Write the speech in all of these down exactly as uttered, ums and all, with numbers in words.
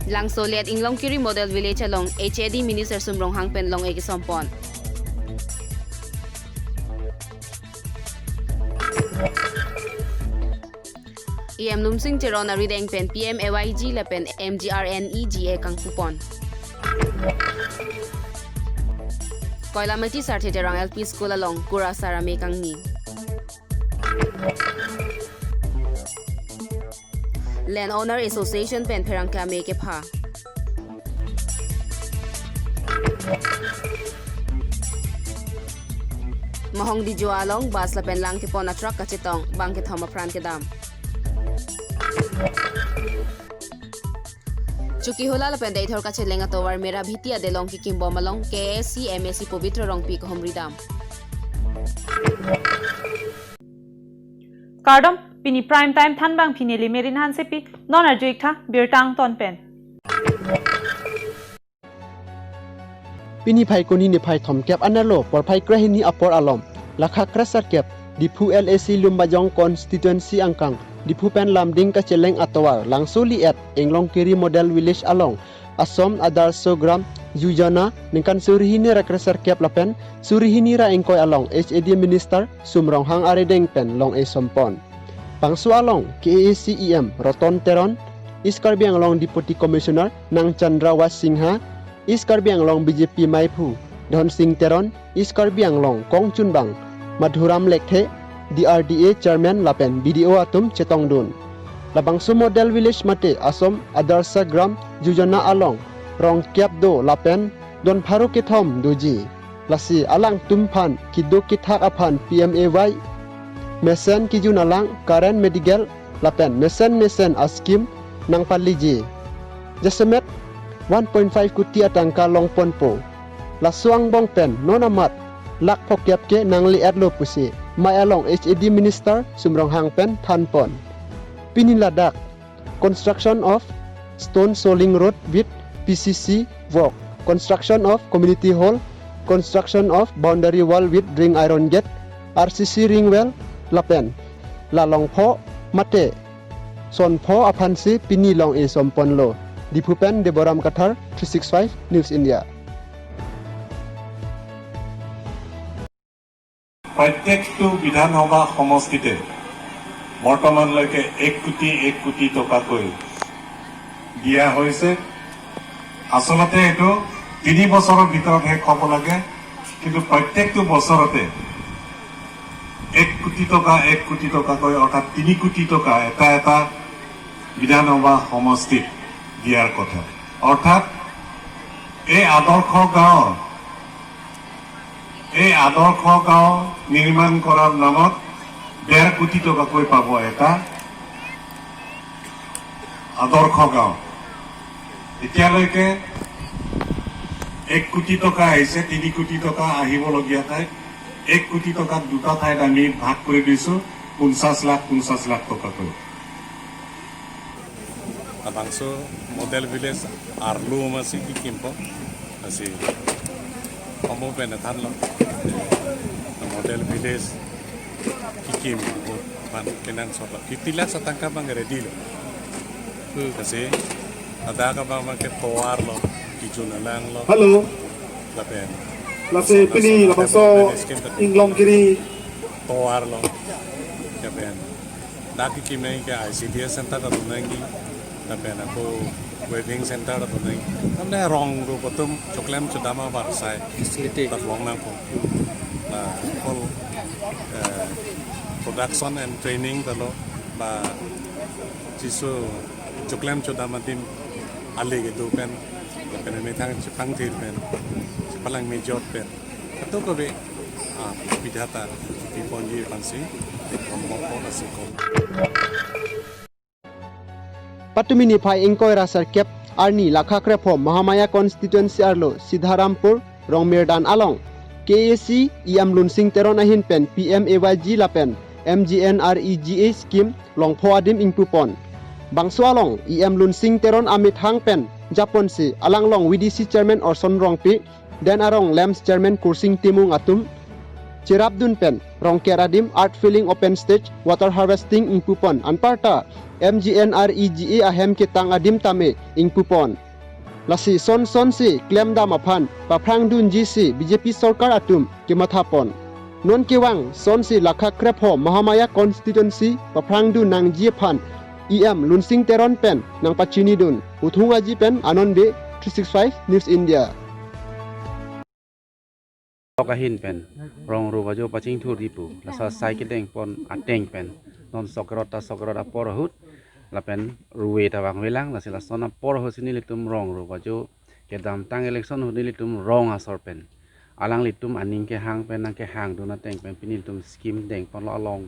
Langso Liet Inglongkiri Model Village along H A D Minister Sum Ronghang pen long-e kesompon. E M Lunsing Teron arideng pen P M A Y G lapen M G R N E G A kangpupon. Koilamati Sarthe Terang L P School along Kura Sar ame kangni. Land Owner Association pen pherangke ame kepha. Mahong Dijo along bus lapen lang kepon a truck kachetong, bang kethom apran kedam. Chokihola lapen Deithor kacheleng atovar Mera Bhiti adelong kekimbom along K A A C M A C Pobitro Rongpi kehumri dam. Kardom, pini prime time thanbang pini Limerin Hansepi, non arju-ik tha birta angton pen. Pini Phaikuni niphai thomkep anerlo porphai krehini apor alom, lakha kresarkep, Diphu L A C Lumbajong constituency angkang, Diphu pen Lumding kacheleng atovar Langso Liet Inglongkiri Model Village along, Assam Adarsha Gram Yojana ningkan suri hini ra kresarkep lapen suri hini ra ingkoi along H A D Minister Sum Ronghang arideng pen long-e sompon. Bangso along K A A C E M Roton Teron, East Karbi Anglong Deputy Commissioner Nangchandra Wash Singha, East Karbi Anglong B J P maiphu Dhonsing Teron, East Karbi Anglong kongchunbang Madhuram Lekthe, D R D A Chairman lapen B D O atum chetongdun. Labangso Model Village mate Assam Adarsha Gram Yojana along rong kep do lapen don pharo kethom doji. Lasi alangtum aphan keduk kethak aphan P M A Y mesen kejun alang current, medical lapen mesen mesen a-scheme nangpaliji. Jasemet one point five koti atangka longponpo. Laso angbong pen non amat lakh phokep ke nangle-etlo pusi amei along H A D Minister Sum Ronghang pen thanpon. Pini ladak construction of stone shoring road with P C C work, construction of community hall, construction of boundary wall with ring iron gate, R C C ring well lapen la longpho mate sonpho aphansi pini long-e somponlo. Diphu pen Deboram Kathar, three six five News India. প্ৰত্যেকটো বিধানসভা সমষ্টিতে বৰ্তমানলৈকে এক কোটি, এক কোটি টকাকৈ দিয়া হৈছে। আচলতে এইটো তিনি বছৰৰ ভিতৰত শেষ হ'ব লাগে, কিন্তু প্ৰত্যেকটো বছৰতে এক কোটি টকা, এক কোটি টকাকৈ, অৰ্থাৎ তিনি কোটি টকা এটা এটা বিধানসভা সমষ্টিত দিয়াৰ কথা। অৰ্থাৎ এই আদৰ্শ গাঁৱৰ এই আদৰ্শ গাঁও নিৰ্মাণ কৰাৰ নামত ডেৰ কোটি টকাকৈ পাব এটা আদৰ্শ গাঁও। এতিয়ালৈকে এক কোটি টকা আহিছে, তিনি কোটি টকা আহিবলগীয়া ঠাইত এক কোটি টকাত দুটা ঠাইত আমি ভাগ কৰি দিছো পঞ্চাশ লাখ, পঞ্চাশ লাখ টকাকৈ। Labangso model village arlo masi kekimpo, lasi omo pen thanlo model village kekim ahut aphan kenangsotlo, fifty lakhs atangka abang ready lo. Hmm. Lasi ladak abang abang ke tovar lo, kejun alang lo. Hello. Lapen lasi pini labangso Inglongkiri tovar lo. Lapen dak kekim nangji ke I C D S center ta dun nangji, lapen ako weaving center ta dun nangji. Tamne rong rup atum choklem chodam avarsai facility ta long nangpo. La kol, eh, production and training ta lo, ba jiso choklem chodam adim ale kedo pen, lapen methang chepangthir pen, chepalang mejot pen, kadokave, ah, subidha ta piponji aphansi kombok ko asi ko. Patumi niphai ingkoi ra sirkep arni lakha krephom Mahamaya constituency arlo Sidharampur Rongmirdan along K A A C E M Lunsing Teron ahin pen P M A Y G lapen M G N R E G A scheme longpho adim ingpupon. Bangso along E M Lunsing Teron amethang pen japonsi alanglong V D C chairman Orson Rongpi, den arong LAMPS chairman Kursing Timung atum cherapdun pen Rongker adim earth filling open stage water harvesting ingpupon anparta M G N R E G A ahem ketang adim tame ingpupon. Lasi son sonsi klemdam aphan paphrangdunji si B J P sorkar atum kemathapon. Non kevang sonsi lakha krepho Mahamaya constituency paphrangdun nangji aphan E M Lunsing Teron pen nangpachinidun. Uthung Aji pen Anonde, three six five News India. Block ahin pen rong ro bajo pachingthurji pu, laso asai kedengpon ateng pen non sok rot ta sok rot apor ahut lapen ruve ta vangvelang, lasi lason apor ahut si nelitum rong ro bajo kedamtang election ahut nelitum rong asor pen alanglitum aning kehang pen nangkehangdun ateng pen pini nelitum scheme dengponlo along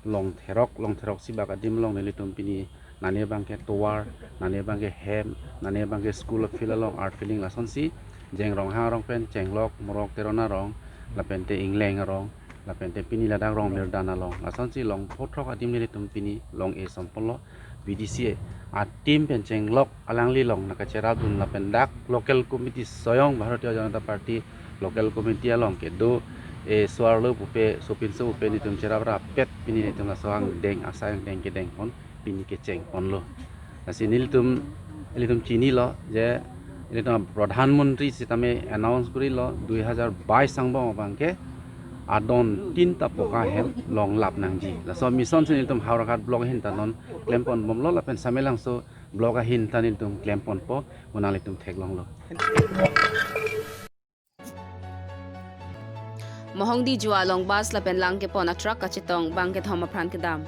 long therok, long therok si bak adim along nelitum pini nane abangke tovar, nane abangke hem, nane abangke school field along earth filling, lasonsi Jengrong Hangrong pen Chenglok, Morok Teron arong, lapente Ingleng arong, lapente pini ladak Rongmirdan along, lasonsi long pho throk adim nelitum pini long-e somponlo. B D C a-team pen Chenglok alangli along nangkacherapdun lapen dak local committee soyong Bharatiya Janata Party local committee along kedo, eh, suarlo pupe, sopinso pupe nelitum cheraprapet pini nelitum laso angdeng, asai angdeng kedengpon pini kechengponlo. Lasi nelitum, nelitum chinilo je nelitum Pradhan Mantri sitame announce korilo dui hajar bais angbong abangke adon tinta poka hem longlap nangji. Laso mission si nelitum Howraghat block ahin ta non klemponbomlo lapen Samelangso block ahin ta nelitum klemponpo, mo nanglitum theklonglo. Mohongdijua along bus lapen lang kepon a-truck kachetong, bang kethom apran kedam.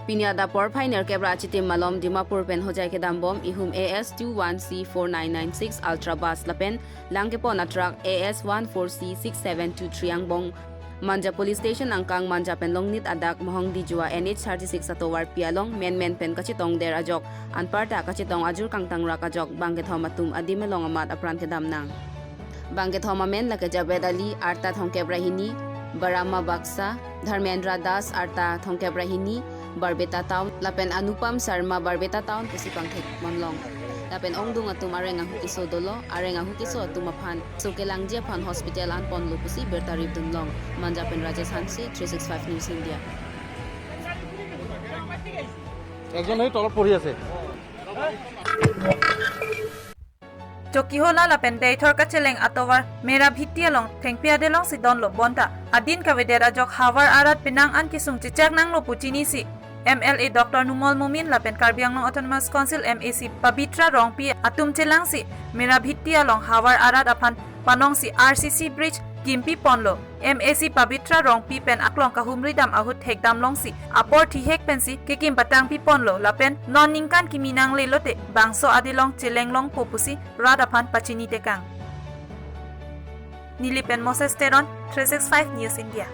Pini adap porphai nerkep ra achitim malom Dimapur pen Hojai kedambom ihum A S two one C four nine nine six Ultra bus lapen lang kepon a-truck A S one four C six seven two three angbong Manja Police Station angkang Manja pen Longnit adak Mohongdijua N H thirty-six atovarpi along menmen pen kachetongder ajok anparta kachetong ajur kangtangrak ajok bang kethom atum adim along amat apran kedam nang. Bang kethom amen lake Javed Ali, arta thomkep ra hini, Barama Baksa, Dharmendra Das, arta thomkep ra hini, Barbeta Town, lapen Anupam Sharma, Barbeta Town pusi pangthek monlong. Lapen ongdung atum areng ahu keso dolo, areng ahu keso atum aphan so kelangji aphan hospital anponlo pusi birta ripdunlong. Manja pen Rajesh Hanse, three six five News India. একজন এই তলত পৰি আছে। Chokihola lapen Deithor kacheleng atovar Mera Bhitti along thengpi adelongsi donlo bonta adin kavedet ajok havar arat penang an kesung chechak nanglo pu chinisi M L A Doctor Numal Momin lapen Karbi Anglong Autonomous Council M A C Pabitra Rongpi atum chelangsi Mera Bhitti along havar arat aphan panongsi R C C bridge kimpiponlo. M A C Pabitra Rongpi pen aklong kahumri dam ahut thekdam longsi apor thihek pensi kekim patangpiponlo lapen non ningkan kimi nanglelote bangso adelong chelenglongpo pusi rat aphan pachinitekang. Neli pen Moses Teron, three six five News India.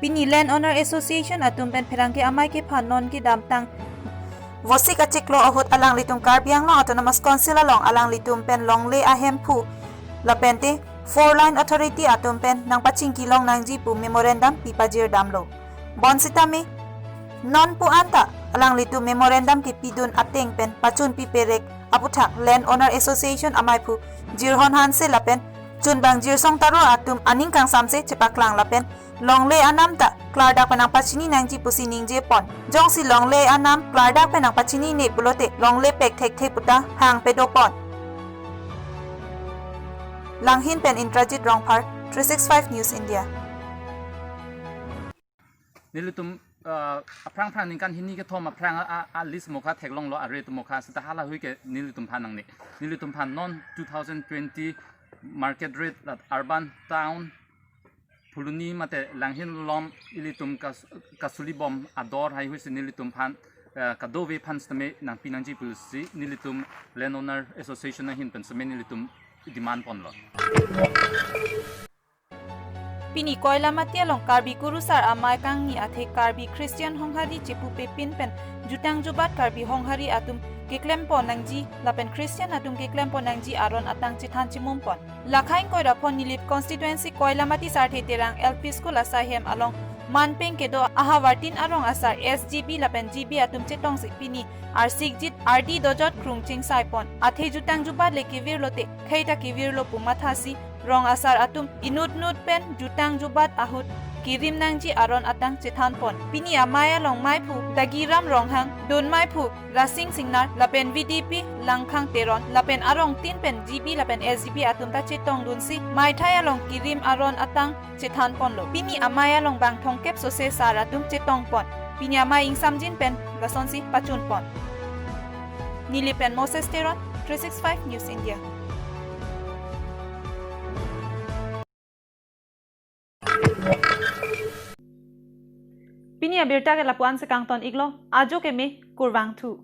Pini Land Owner Association atum pen pherangke amei kephan non kedamtang Vosik achiklo ahut alanglitum Karbi Anglong Autonomous Council along alanglitum pen longle ahemphu lapente Four Line Authority atum pen nangpachingkilong nangji pu memorandum pipajirdamlo. Bonsitame non pu anta alanglitum memorandum kepidun ateng pen pachunpiperek aputhak Land Owner Association ameiphu Jirhon Hanse lapen chunbang Jirsong Taro atum aning kangsamse chepaklang lapen longle anam ta klardak pen nangpachini nangji pusi ningjepon. Jongsi longle anam klardak pen nangpachinine pulote longle pek thekthe puta hang pedopon. Langhin pen Indrajit Rongphar, three six five News India. Nelitum, ah, aphrang phrang ningkan hini kethom aphrang a, a, a list mokha theklonglo, are atum mokha seta halahui ke nelitum phan nangne. Nelitum phan non two thousand twenty market rate at urban town Phuloni mate Langhin along ilitum kas-, kasulibom ador haihui si nelitum phan, ah, kadokave phan sitame nangpi nangji pusi nelitum Land Owner Association ahin pen sitame nelitum demand ponlo. Pini Koilamati along Karbi Kurusar amei kangni athe Karbi Christian Honghari chepupepin pen jutang jubat Karbi Honghari atum keklempon nangji lapen Christian atum keklempon nangji aron atang chethan chemumpon. Lakha ingkoi ra phongo Nilip constituency Koilamati Sarthe Terang L P School asaihem along manpeng kedo ahavartin arong asar S G B lapen G B atum chetongsik pini arsikjit ardi dojot krung chingsai pon. Athe jutang jubat le kevir lote, khei ta kevir lo pu mathasi rong asar atum inut nut pen jutang jubat ahut kirim nangji aron atang chethan pon. Pini amei along meiphu Dagiram Ronghang, dun meiphu Rasing Singnar lapen V D P Langkhang Teron lapen arong tin pen G B lapen S G B atum ta chetongdunsi meithai along kirim aron atang chethan ponlo. Pini amei along bang thomkep sose sar atum chetong pon. Pini amei ingsamjin pen lasonsi pachun pon. Neli pen Moses Teron, three six five News India. Pini abirta ke lapu-an si kangton iklo, ajo keme, kurvangthu.